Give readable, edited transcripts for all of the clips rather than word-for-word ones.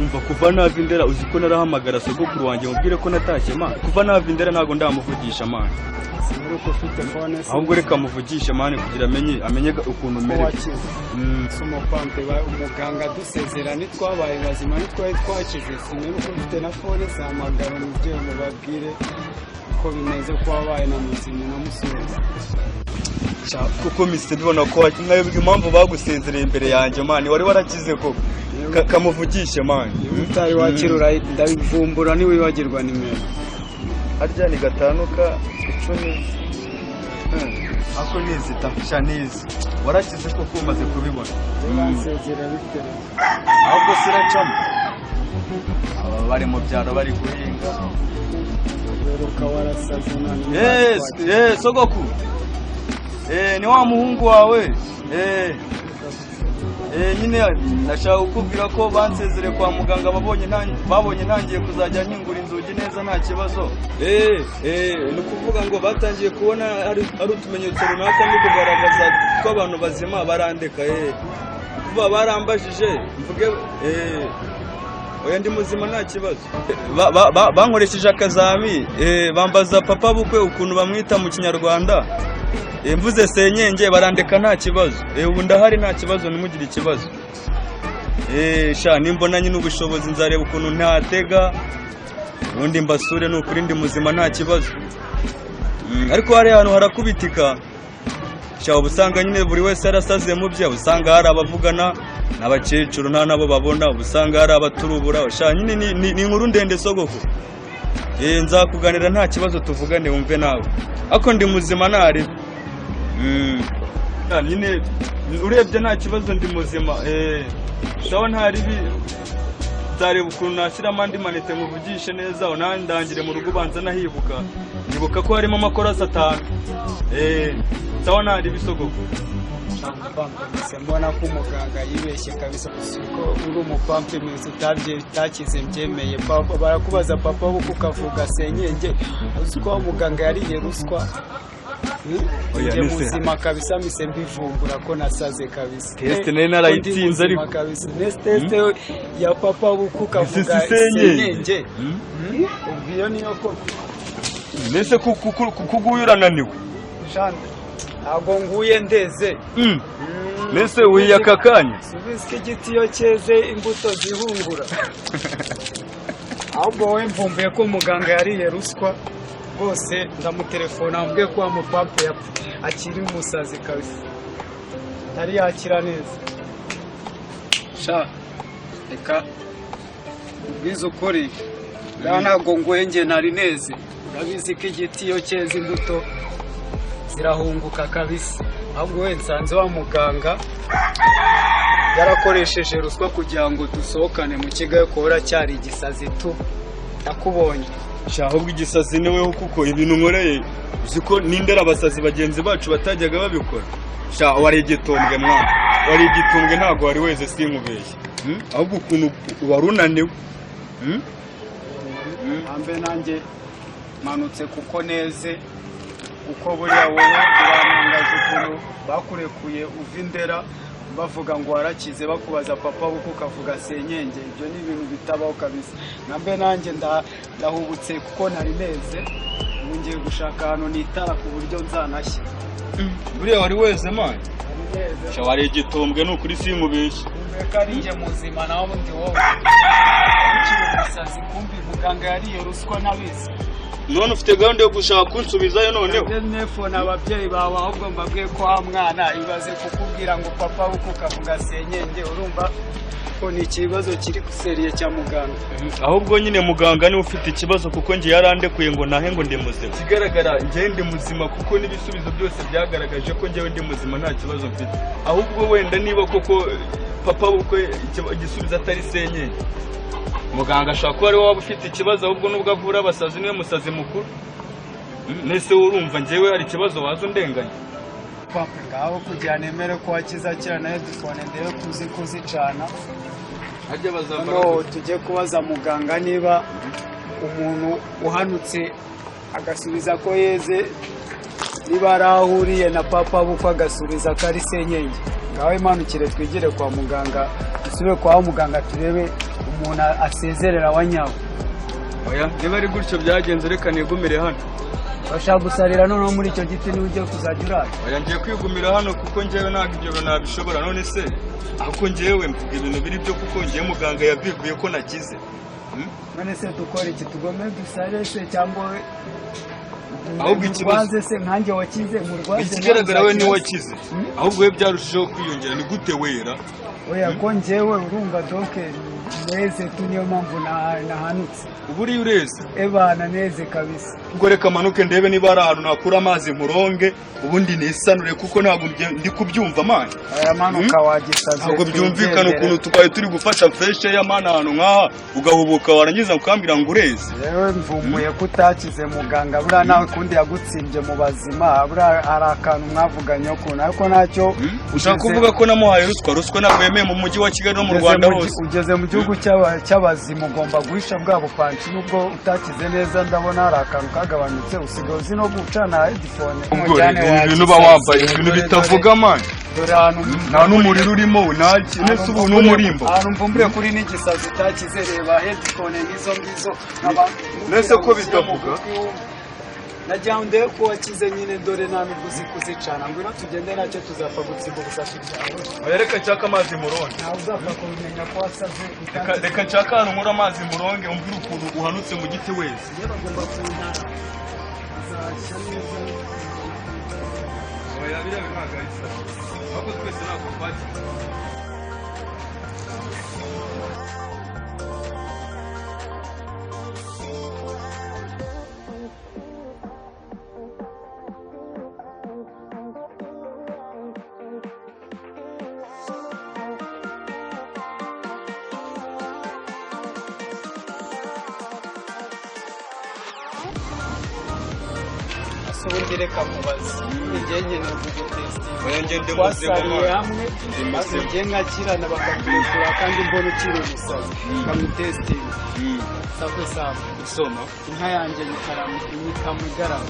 Umva, kuva nava Indera, uzi ko narahamagara sogokuru wanjye mubwire ko natashye, man? Kuva nava Indera ntabwo ndamuvugisha, man. Sinari uko ufite phone se? Ahubwo reka muvugishe, man, kugira amenye ukuntu ko merewe. Wakize. Si umupampe, umuganga dusezera ntitwabaye bazima, ntitwari twakize. Sinari uko ufite na phone se? Hamagara umubyeyi mubabwire uko bimeze, ko wabaye na muzima, unamusuhuza. Sha, kuko mise mbibona ko mwayobwa impamvu bagusezereye imbere yanjye, man, wari warakize koko. Kamuvugishe, man. Niba utari wakira ndabivumbura ntiwibagirwa nimero. Harya ni 5 ka 10? Ako nizi ta, sha, nizi warakize koko, umaze kubibona. Bansezera bitewe. Ahubwo siracamo, aba bari mu byaro bari guhinga. Uheruka warasaze none. Yes, sogoku. Ni wa muhungu wawe. Nyine nashaka kukubwira ko bansezereye kwa muganga, babonye ntangiye kuzajya nkingura inzugi neza nta kibazo. Ni ukuvuga ngo batangiye kubona ari utumenyetso runaka ndi kugaragaza tw'abantu bazima, barandeka. Kuva barambajije mvuge, oya, ndi muzima nta kibazo. Bankoresheje akazami, bambaza papa bukwe ukuntu bamwita mu Kinyarwanda. Mvuze Senyenge, barandeka nta kibazo. Ubu ndahari nta kibazo, ntimugire ikibazo. Sha, nimbona nyine ubushobozi nzareba ukuntu ntatega ubundi mbasure. Ni ukuri ndi muzima nta kibazo. Ariko hari ahantu harakubitika sha, uba usanga nyine buri wese yarasaze mu bye, uba usanga hari abavugana n'abakecuru nta nabo babona, uba usanga hari abaturubura. Sha, nyine ni inkuru ndende, sogoko. Nzakuganira nta kibazo, tuvugane wumve nawe, ariko ndi muzima ntari. Nyine urebye nta kibazo, ndi muzima. Sawa, nta ribi, nzareba ukuntu nashyiramo andi manite muvugishe neza, unandangire mu rugo, ubanza nahibuka, nibuka ko harimo amakorasi 5. Sawa, nta ribi, sogoko. Pampe, mbona ko umuganga yibeshye kabisa. Ko uri umupampe mwiza utakize mbyemeye. Papa, barakubaza papa wuko ukavuga Senyenge, uzi ko muganga yariye ruswa? Oya, Njye nese- muzima kabisa, mise mbivumbura ko nasaze kabisa. Test nari narayitsinze. Ko ndi muzima Ariko. kabisa. Nese test ya papa wuko ukavuga Ese si Senyenge? Senyenge. Ubwo iyo niyo koko. Mbese kuguye urananiwe? Jean, ntabwo nguye, ndeze. Mbese uhiye aka kanya? Subizi ko igiti iyo cyeze imbuto zihungura. Ahubwo wowe, mvumbuye ko muganga yariye ruswa rwose. Ndamutelefona ambwiye ko wa mupampe akiri umusazi kabisa, atari yakira neza. Sha, reka ubwize ukuri, buriya ntabwo nguye, njye nari neze. Urabizi ko igiti iyo cyeze imbuto zirahunguka kabisa. Ahubwo we, nsanze wa muganga yarakoresheje ruswa kugira ngo dusohokane mu kigo, ko cyari igisazi tu, nakubonye. Sha, ahubwo igisazi ni weho, kuko ibintu nkoreye, uzi ko n'indera abasazi bagenzi bacu batajyaga babikora. Sha, wari igitumbwe mwana, wari igitumbwe, ntabwo wari weze, sinkubeshye. Ahubwo ukuntu wari unaniwe. Ambe nanjye manutse kuko neze, kuko buriya wowe urantangaje ukuntu bakurekuye uva Indera bavuga ngo warakize, bakubaza papa wuko ukavuga Senyenge. Ibyo ni ibintu bitabaho kabisa. Nambe nanjye ndahubutse kuko nari neze. Ubu ngiye gushaka ahantu nitara ku buryo nzanashya. Buriya wari weze, man. Nari neze. Sha, wari igitumbwe, ni ukuri sinkubeshye. Kumbe ko ari njye muzima, nawe undi wowe ukiri umusazi. Kumbi muganga yariye ruswa nabizi. None ufite gahunda yo gushaka kunsubizayo noneho? Nefone ababyeyi bawe, ahubwo mbabwiye ko wa mwana ibaze kukubwira ngo papa wuko ukavuga Senyenge. Urumva ko ni ikibazo kiri sérieux cya muganga. Ahubwo nyine muganga niwe ufite ikibazo, kuko njye yarandekuye ngo nahe ngo ndi muzima. Ikigaragara njyewe ndi muzima, kuko n'ibisubizo byose byagaragaje ko njyewe ndi muzima, nta kibazo mfite. Ahubwo wenda niba koko papa bukwe igisubizo atari Senyenge, muganga ashobora kuba ari we waba ufite ikibazo. Ahubwo nubwo avura abasazi, niwe musazi mukuru. Nese urumva njyewe hari ikibazo waza undenganya? Papa, ngaho kugira nemere ko wakiza kira na headphone, ndebe kuzi kuzicana. Harya bazambara? Noneho tujye kubaza muganga niba umuntu uhanutse agasubiza ko yeze, niba ari aho ahuriye na papa bukwe agasubiza ko ari Senyenge. Ngaho imanukire twigire kwa muganga, dusubire kwa muganga turebe. umuntu asezerera wa nyawe. Oya, niba ari gutyo byagenze, reka nigumire hano. Bashaka gusarira noneho muri icyo giti niwe ugiye kuzajya urara. Oya, ngiye kwigumira hano kuko njyewe ntabwo ibyo bintu nabishobora. None se ahubwo njyewe mvuga ibintu biri byo, kuko njyewe muganga yabibwiye ko nakize. None se dukora iki? Tugome dusare se cyangwa Ahubwo ikibazo- murwaze se nkanjye wakize, murwaze? Ikigaragara we nawe niwe uzakira? wakize, ahubwo we byarushijeho kwiyongera. Ni gute wera? Oya, ko njyewe urumva donc neze tu, niyo mpamvu nahanutse. Ubu uriya ureze? Ebana, neze kabisa. Ubwo reka manuke ndebe niba hari ahantu nakura amazi nkuronge, ubundi nisanure, kuko ntabwo ndi kubyumva, man. Aya, manuka wagisaze. Ntabwo byumvikana Twigendere. ukuntu twari turi gufasha fresh ya man ahantu nk'aha, ugahubuka warangiza ukambwira ngo ureze. Yewe, mvumbuye ko utakize. Muganga buriya nawe kundi yagutsimbye mu bazima, buriya hari akantu mwavuganye ukuntu, ariko ntacyo. Ushaka kuvuga ko namuhaye ruswa? Ruswa ntabwo yemewe mu mujyi wa Kigali no mu Rwanda hose. Ugeze mu gihugu cy'abazima, ugomba guhisha bwa bupanci nubwo utakize neza. Ndabona hari akantu kagabanutse, usigaye uzi no gucana headphone. Ubwo rero ibintu uba wambaye, ibintu bitavuga, man. Dore ahantu Nta n'umuriro urimo, nta nese ubu n'umurimbo. Ahantu mvumbure kuri n'igisazi utakize, reba headphone nk'izo ngizo. Nese ko bitavuga? Nagira ngo ndebe ko wakize nyine, dore nta nubwo uzi kuzicana. Ngwino tugende, nacyo tuzapfa gutsimba ubusashi bwawe. Oya, reka nshake amazi muronge. Ntawe uzapfa kubimenya ko wasaze Reka utakize. reka nshake ahantu nkura amazi muronge, umbwire ukuntu uhanutse mu giti wese. Iyo bagomba kuntara azashya neza. Oya, biriya bintu ntabwo ari sawa, ahubwo twese ntabwo twakize. Ese ubundi reka mubaze, igihe nkeneye kugutesitinga. Oya, njye ndi muzima. Twasariye Man. hamwe, Ndi maze muzima. ngiye nkakirana bakakurekura, kandi mbona ukiri umusazi, nkamutesitinga. Sakwe sawa. Usoma. Inka yanjye nyikama igarama.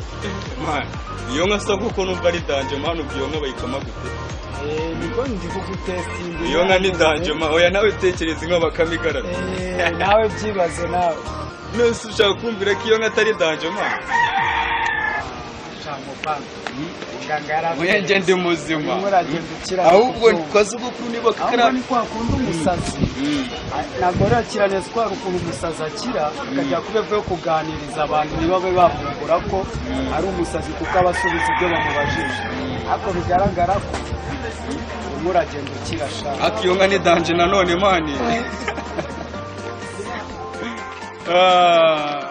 Man, iyo nka sa kuko numva ari danger, man. Ubwo iyo nka bayikama gute? Eh, niko ndi kugutesitinga. Iyo nka ni danger, man. Oya, nawe tekereza inka bakama igarama. Eh, nawe byibaze nawe. Nese ushaka kumvira ko iyo nka atari danger, man? Shamupanga muganga yari Oya, njye ndi muzima. Urimo uragenda ukira. Ahubwo kwa sogokuru niba Ahubwo kakara ni kwa kundi umusazi ntabwo arakira neza, ko hari ukuntu umusazi akira akajya ku rwego yo kuganiriza abantu ntibabe bavumbura ko ari umusazi, kuko aba asubiza ibyo bamubajije, ariko bigaragara ko urimo uragenda ukira sha. Ariko iyo nka ni danger nanone, man. Ah.